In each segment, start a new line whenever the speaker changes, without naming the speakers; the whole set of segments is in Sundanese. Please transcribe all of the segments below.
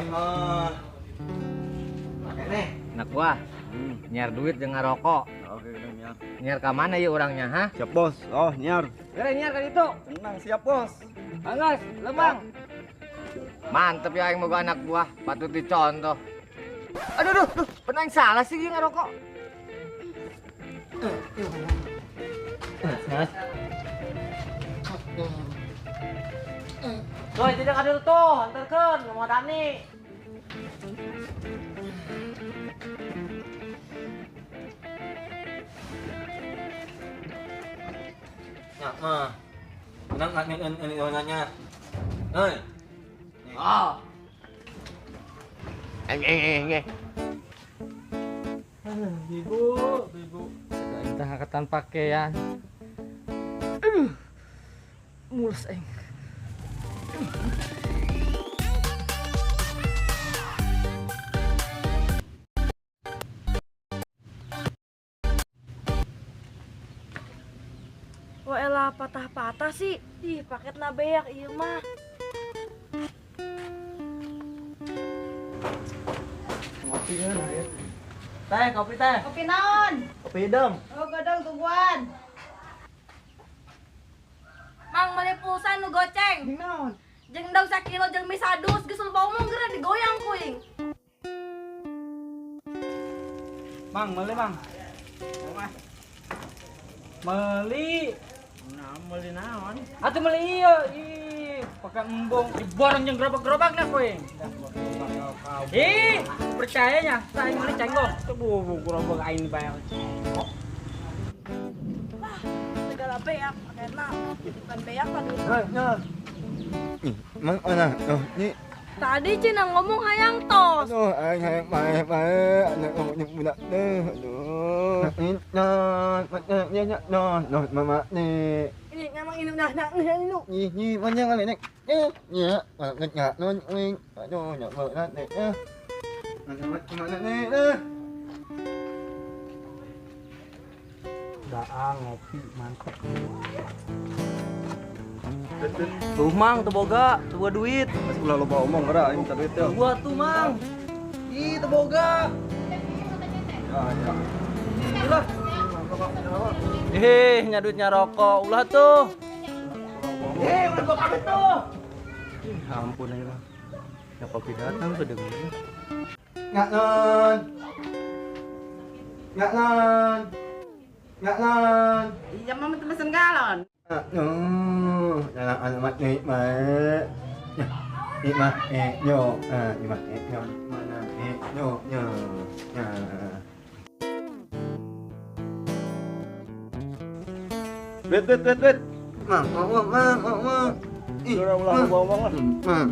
Aing mah.
Nih, anak gua. Nyiar duit jeung ngarokok.
Oke, nyiar.
Nyiar ka mana ieu urangnya, ha?
Siap, Bos. Oh, nyiar.
Gere nyiar ka ditu.
Tenang, siap, Bos.
Anggas, lembang. Mantep ya aing boga anak buah, patut dicontoh. Aduh, duh, duh, pernah yang salah sih ieu ngarokok.
Mas. Tuh, tidak ada tuh, antarkan rumah Dani.
Ya, mah. Tenang nggak nih nanya. Hei.
Oh. Eng.
Ibu, ibu. Entah angkatan pakaian. Aduh. Mules aing.
Wah elah patah-patah sih. Ih, paketna beak ieu mah.
Ngopi kan, ya. Teh, kopi teh.
Kopi naon?
Kopi hidung.
Oh, godong tungguan.
Mang meuli pulsa nu goceng.
Jeung naon?
Jeung endog sakilo jeung mie sadus geus lupa omong geura digoyang kuing.
Mang, meuli, Mang. Meuli.
Nah, meuli naon?
Atuh meuli ieu, ih, pakai embung diborong jeung gerobak-gerobakna kuing. Ih, percayanya, saya meuli cenggong. Tuh, gerobak aing dibayar cenggong.
Wah, segala beak paketna. Bukan beak pa duit.
Nah. Ih, mang ana, oh, ni.
Tadi cina ngomong hayang tos.
Aduh, aing hayang bae-bae, anak ngomong budak teh. Aduh. Nah, nah, nah, nah, nah, mama ni.
Ini ngamang ini nah, nah, nah, nah.
Ni, ni, mana kali nek? Eh, ya, nggak, non, wing. Aduh, nyak berat nek. Eh. Mana mana nek? Eh.
Daa ngopi mantep.
Tuh Mang, teu boga, teu boga duit.
Masih ulah loba omong geura aing minta duit teh.
Gua tuh Mang. Ih, teu boga.
Ya, ya.
Ulah. Eh, nya duitnya rokok. Ulah tuh. Eh, udah gua pamit tuh.
Ih, ampun aing mah. Ya kopi datang ke deui.
Nggak non. Nggak non. Nggak non.
Iya, mama teu mesen galon.
Aduh, anak anak nih mah. Nih mah, eh, nyo, nih mah, eh, nyo, mana, eh, nyo, nyo, ya. Wait, wait, wait, wait. Mang, mang, mang, mang, mang. Ih,
ulah ngomong lah.
Mang,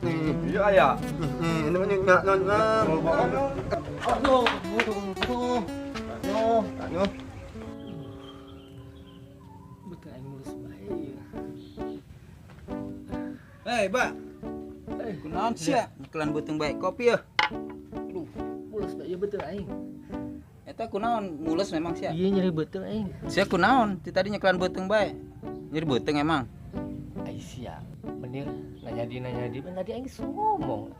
nih,
Iya aya.
nih, ini nggak non, mang. Aduh, aduh, aduh, aduh, aduh.
Betul aing mulus bae ieu.
Hei, Pak. Kunaon sia? Nyekelan beuteung bae kopi ya.
Aduh, mulus bae ieu betul aing.
Eta kunaon mulus memang sia?
Iya nyeri beuteung aing.
Sia kunaon? Ti tadi nyekelan beuteung bae. Nyeri beuteung emang.
Ai sia, menir nanya di pan tadi aing geus ngomong.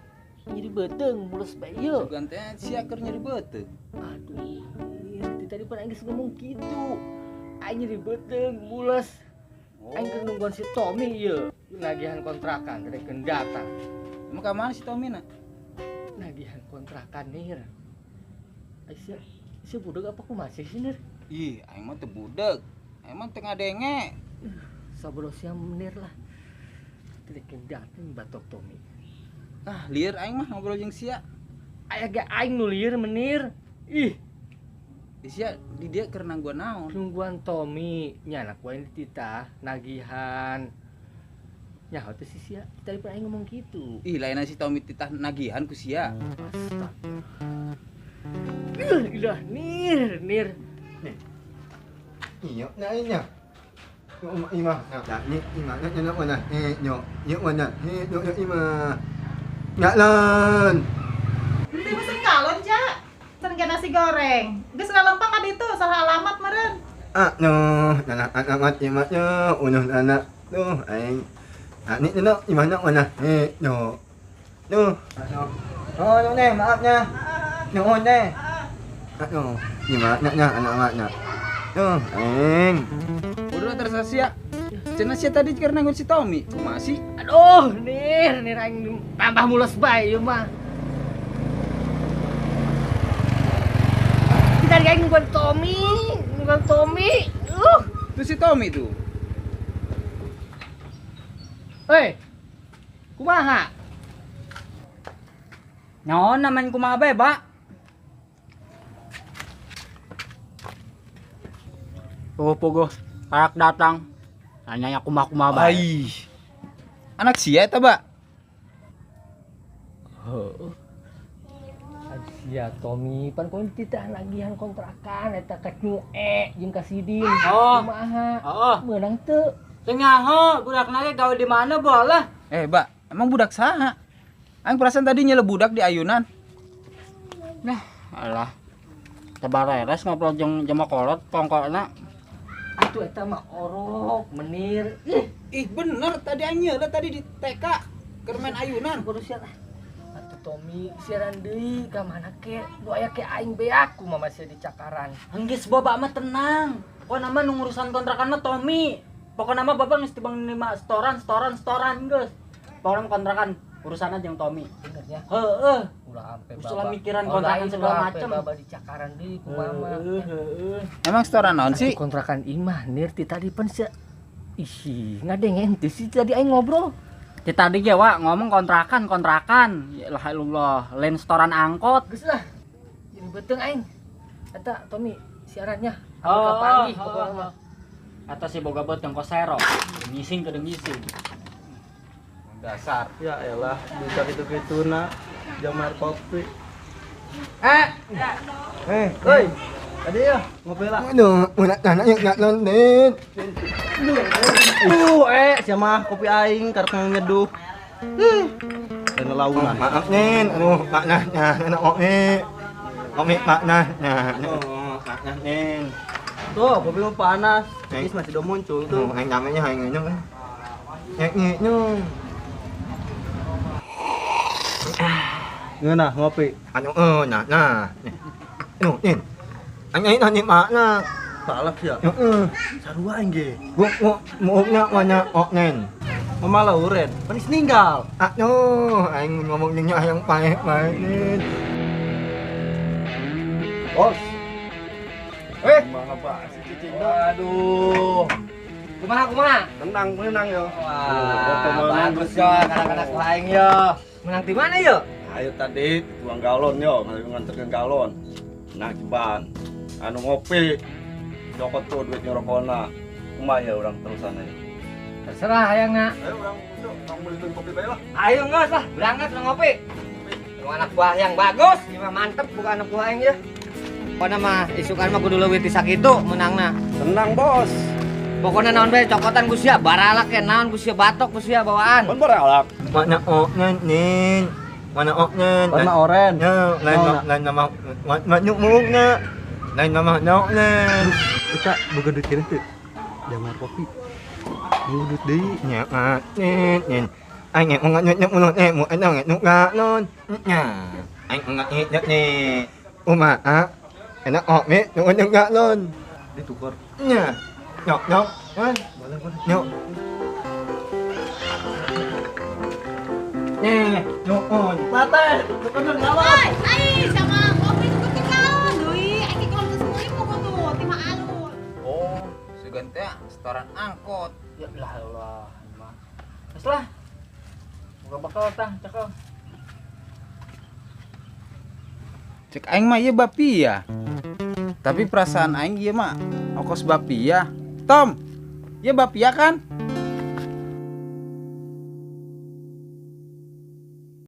Nyeri beuteung mulus bae ieu.
Sugan teh sia keur nyeri beuteung.
Aduh, ti tadi pan aing geus ngomong kitu. Aing nyeri beuteung mules. Aing keur nungguan si Tommy ieu. Nagihan kontrakan rek datang.
Emang ka mana si Tommy na?
Nagihan kontrakan nir. Ai sia, sia budeg apa kumaha sih nir?
Ih, aing mah teu budeg. Aing mah teu ngadenge.
Sabro sia menir lah. Rek datang batok Tommy.
Ah, lieur aing mah ngobrol jeung sia.
Aya ge aing nu lieur menir. Ih,
Sia di dia keur nangguan naon?
nungguan Tommy nya anak gua ini titah nagihan. Nyaho teh si sia, tadi pun aing ngomong gitu.
Ih, lainna si Tommy titah nagihan ku sia.
Astaga. Ilah, nir, nir.
Iya, nah ini. Ima, nah, ni ima, nah, nah, mana, eh, nyo, nyo mana, eh, nyo, nyo ima. Nggak lon.
Beli mesen galon, Cak. Pesen ke nasi goreng. Geus ngalempang ka ditu, salah alamat meureun.
Ah, no, anak anak ima nya, unuh anak tuh aing. Ini no, gimana mana? No. No. Oh, no nih, maafnya. No nih. Aduh, gimana nya anak-anaknya? Tuh, eng.
Udah tersasia. Cenah sia tadi karena ngun si Tommy. Kumaha sih?
Aduh, nir aing tambah mules bae ieu mah. Kita aing nungguan Tommy,
Itu si Tommy tuh.
Hei, kumaha?
Naon naman kumaha bae, Pak? Puguh-puguh, karak datang. Tanyanya kumaha-kumaha bae.
Ai. Anak sia eta, Pak?
Heeh. Sia Tommy, pan koin titah nagihan kontrakan eta ka Nyue jeung ka Sidin.
Oh.
Kumaha?
Heeh.
Meunang teu?
Teu nyaho, budakna ge gawe di mana bolah?
Pak, emang budak saha? Aing perasaan tadi nyele budak di ayunan.
Nah, alah. Tabareres ngobrol jeung jema kolot pongkona.
Atuh eta mah orok, menir.
Ih, bener tadi aing nyeule tadi di TK keur main ayunan.
Kudu sia lah. Atuh Tommy siaran deui ka mana ke? Nu aya ke aing beak kumaha masih di cakaran.
Enggeus bapak mah tenang. Pokona mah nu ngurusan kontrakan mah Tommy. Pokona mah bapak geus tibang nerima setoran geus. Pokona mah kontrakan urusanna jeung Tommy.
Bener nya.
Heeh.
Ulah ampe
Ulah
baba.
mikiran kontrakan segala macem.
Baba di cakaran deui kumaha mah.
Heeh.
Emang setoran naon sih?
Kontrakan imah nir ti tadi pan sia. Ih, ngadengen teu sih tadi aing ngobrol.
Ti tadi ge wa ngomong kontrakan. Ya lah Allah, lain setoran angkot.
Geus lah. Jeung beuteung aing. Eta Tommy siarannya.
Oh,
kapanggih pokona mah.
Atau si boga beuteung kosero. Ngising ke ngising.
Dasar.
Ya elah, bisa gitu-gitu nak. Jamar kopi.
Oi.
Tadi ya, ngopi lah.
Aduh, ulah anak yang nggak nonton.
Siapa kopi aing karena nyeduh. Dan launan.
Maaf nen, aduh, makna nya, anak oke. Oke makna nya. Makna nen.
Tuh, kopi mah panas. Ini masih udah muncul tuh.
Aing namanya aing nyeung. Nyek nyeung.
Ngeunah ngopi.
Aduh, nah nah. Aduh, nen. Aing nanya makna.
Salah ya.
Heeh.
Sarua aing ge.
Gua mau nya mana ok nen.
Mama lauren, panis ninggal.
Aduh, aing ngomong nya yang paeh-paeh nen.
Bos. Kumaha sih cicing? Aduh.
Kumaha?
Menang yo.
Wah, bagus yo anak-anak aing yo. Menang di mana yo?
Ayo tadi tuang galon yo, nganterkeun galon. Nah, ceban. Anu ngopi. Jokot tuh duit nyorokona. Kumaha ya urang terusan aja.
Terserah hayang na.
Ayo urang urang beliin kopi bae lah.
Ayo geus lah, berangkat urang ngopi. Lu anak buah yang bagus, gimana mantep bukan anak buah aing ya. Pokona mah isukan mah kudu leuwih ti sakitu menangna.
Tenang, Bos.
Pokona naon bae cokotan ku sia, baralak ke naon ku sia, batok ku sia bawaan.
Pan baralak.
Mana oknya nen? Mana oknya?
Warna oren.
Ya, lain nama nyuk muluknya. Lain nama nyoknya.
Kita boga duit kene teu. Jamar kopi.
Duit deui nya nen nen. Aing mau nyuk mulut nya, mau nyuk galon. Nya. Aing nggak nih. Uma, enak ok nyuk nyuk galon.
Ditukar.
Nya. Nyok nyok.
Boleh boleh.
Nyok. Nih, nyok.
Mate, tukar galon.
Oi, ai sama kopi tuker galon deui. Aing kalau geus meuli pogo tuh ti mah alus.
Oh, sugan teh setoran angkot.
Ya lah Allah. Terus lah. Boga bakal tah, cakal.
Cek aing mah ieu bapia. Tapi perasaan aing ieu mah okos bapia. Tom, ieu bapia kan?